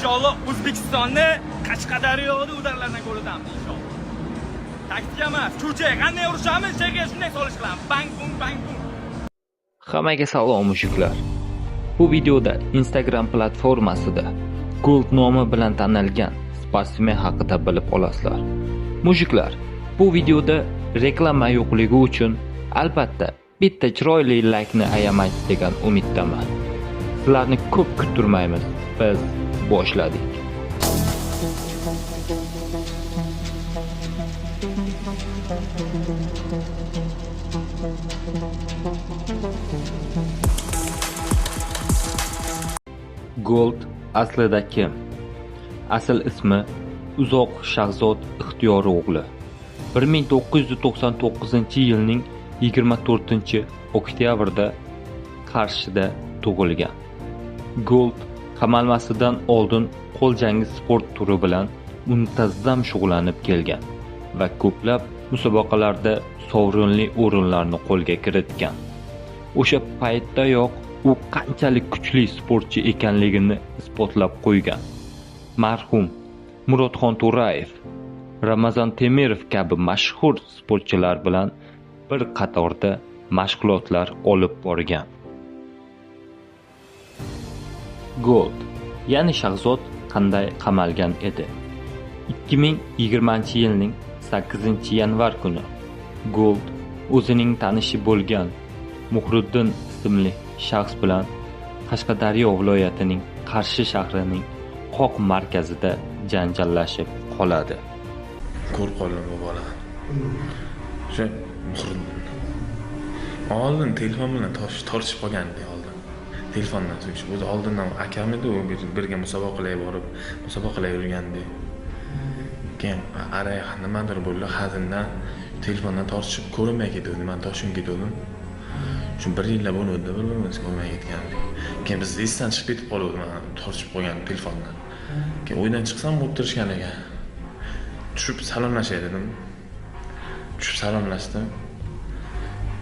Inshaalloh O'zbekistonni Qashqadaryoda udarlardan ko'rsatamiz inshaalloh. Taktika emas, ko'chaga qanday urishamiz, chekka shunday solish qilamiz. Bang bung bang bung. Hammaga salom mushuklar. Bu videoda Instagram platformasida Gold nomi bilan tanilgan sportsmen haqida bilib olasizlar. Mushuklar, bu videoda reklama yo'qligi uchun albatta bitta chiroyli laykni ayamaysiz degan umiddaman. Sizlarni ko'p kuttirmaymiz. Biz boshladik. Gold aslida kim? Asl ismi Uzoq Shahzod Ixtiyor o'g'li. 1999-yilning 24-oktyabrda Qarshida tug'ilgan. Gold qamalmasidan oldin qo'l jangi sport turi bilan muntazam shug'ullanib kelgan va ko'plab musobaqalarda sovrinli o'rinlarni qo'lga kiritgan. O'sha paytdayoq u qanchalik kuchli sportchi ekanligini isbotlab qo'ygan. Marhum Murodxon To'rayev, Ramazon Temirov kabi mashhur sportchilar bilan bir qatorda mashg'ulotlar olib borgan. Gold, ya'ni Shahzod qanday qamalgan edi? 2020-yilning 8-yanvar kuni Gold o'zining tanishi bo'lgan Muhriddin ismli shaxs bilan Qashqadaryo viloyatining Qarshi shahrining qoq markazida janjallashib qoladi. Ko'rib qoldim bu bola. O'sha Muhriddin. Oldin telefon bilan tortishib qolgandi oldin. Telefondan so'kishib, o'zi oldindan akam edi, u birga musobaqalarga borib, musobaqalarga yurgandi. Keyin aray nimadir bo'ldi, hazildan telefondan tortishib ko'rinmay ketdi, man toshim ketdim. Shu bir yillab bo'ldi, bir-birimizni ko'rmay ketgandik. Keyin biz esdan chiqib ketib qoluvdi, man tortishib qolgan telefondan. Keyin uydan chiqsam o'tirishgan ekan. Tushib salomlashay dedim. Tushib salomlashdim.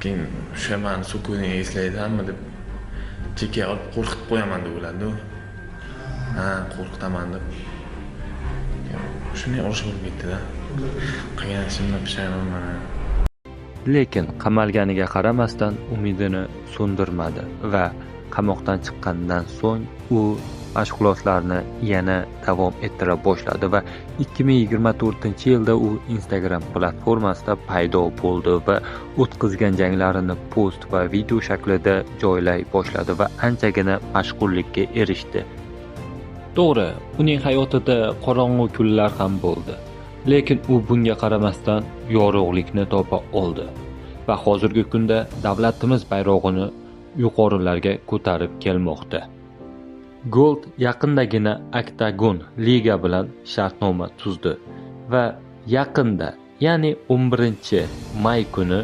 Keyin o'sha mani so'kuvini eslaysanmi deb chekkaga olib qo'rqitib qo'yaman deb o'yladi u. Ha, qo'rqitaman deb. Shunday urush bo'lib ketdi-da. Qilgan ishimdan pushaymonman. Lekin qamalganiga qaramasdan umidini so'ndirmadi va qamoqdan chiqqandan so'ng u mashg'ulotlarni yana davom ettira boshladi va 2024-yilda u Instagram platformasida paydo bo'ldi va o'tkazgan janglarini post va video shaklida joylay boshladi va anchagina mashhurlikka erishdi. To'g'ri, uning hayotida qorong'u kunlar ham bo'ldi, lekin u bunga qaramasdan yorug'likni topa oldi va hozirgi kunda davlatimiz bayrog'ini yuqorilarga ko'tarib kelmoqda. Gold yaqindagina Oktagon Liga bilan shartnoma tuzdi va yaqinda, ya'ni 11 may kuni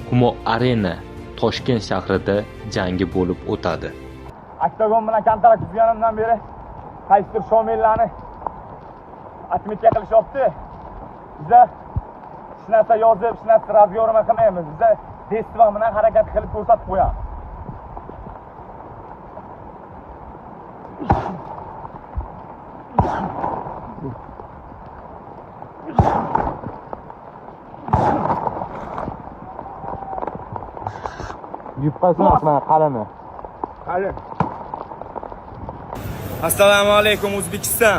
Humo Arena Toshkent shahrida jangi bo'lib o'tadi. Oktagon bilan kontrakt tuzganimdan beri qaysidir shomillarni отметка qilishyapti. Biza hech narsa yozib, hech narsa разговор qilmaymiz. Biza действия bilan harakat qilib ko'rsatib qo'yamiz. Yupqasi emas, mana qalini. Qalin. Assalomu alaykum O'zbekiston.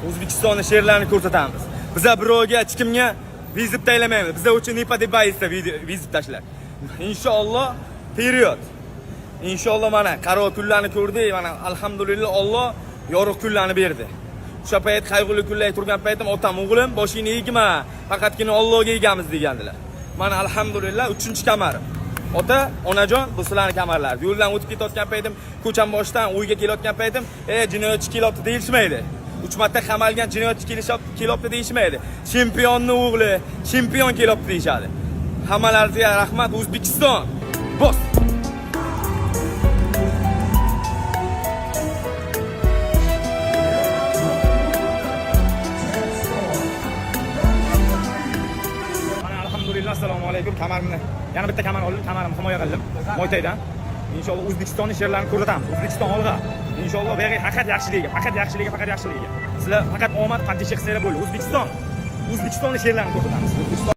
O'zbekistonni sherlarini ko'rsatamiz. Biza birovga hech kimga вызов tashlamaymiz. Biza uchun не подбивается вызов tashlab. Inshaalloh вперёд. Inshaalloh mana qaro kunlarni ko'rdik, mana alhamdulillah Alloh yorug' kunlarni berdi. O'sha payt qayg'uli kunlar turgan paytim otam, o'g'lim, boshingni egma, faqatgina Allohga egamiz degandilar. Mana alhamdulillah 3-kamarim. Ota, onajon, bu sizlarning kamarlar. Yo'ldan o'tib ketayotgan paytim, ko'cham boshidan uyga kelayotgan paytim, jinoyatchi kelyapti deyishmaydi. 3 marta qamalgan jinoyatchi kelyapti deyishmaydi. Chempionni o'g'li, chempion kelyapti deyishadi. Hammalaringizga rahmat, O'zbekiston. Bos. Mana alhamdulillah, assalomu alaykum. Kamarimni yana bitta kamar oldim, kamarimni himoya qildim. Moytaydan. Inshaalloh O'zbekistonning sherlarini ko'rsatamiz. O'zbekiston olg'a. Inshaalloh bu yerga faqat yaxshiligiga, faqat yaxshiligiga, faqat yaxshiligiga. Sizlar faqat omad, поддержка qilsanglar bo'ldi. O'zbekiston, O'zbekistonni sherlarini ko'rsatamiz. O'zbekiston.